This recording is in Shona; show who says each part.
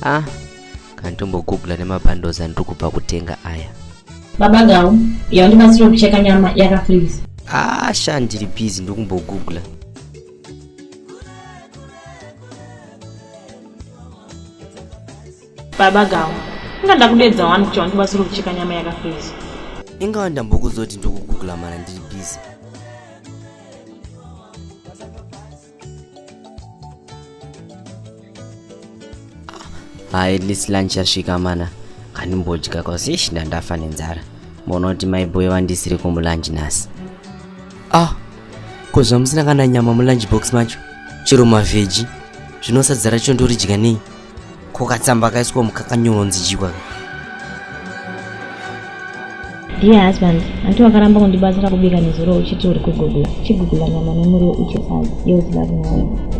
Speaker 1: Ah, kanditombogoogla nemabundles andiri kubva kutenga aya.
Speaker 2: Baba Gau, yaundibatsira kucheka nyama yakafreeze.
Speaker 1: Ah, sha ndiri busy ndikumbogoogle.
Speaker 2: Baba Gau, inga ndakudedza wani kuti wandibatsira kucheka nyama yakafreeze.
Speaker 1: Ingawa ndambokuzoti ndikugoogle mana ndiri busy. Hai, at least lunch yasvika mana. Kandimbodya cause ish ndandafa nenzara. Mbona kuti my boy vandisiri kumulunch nhasi. Ah, ko zvamusina kana nyama mulunch box macho? Chero mavheji. Zvino sadza racho ndoridya nei? Ko katsamba kaiswa mukakanyoronzi chikwa.
Speaker 2: Dear husband, anti wakaramba kundibatsira kubika nezuro uchiti uri kugugula. Chigugula nyama nemuriwo icho sadza. Yours loving wife.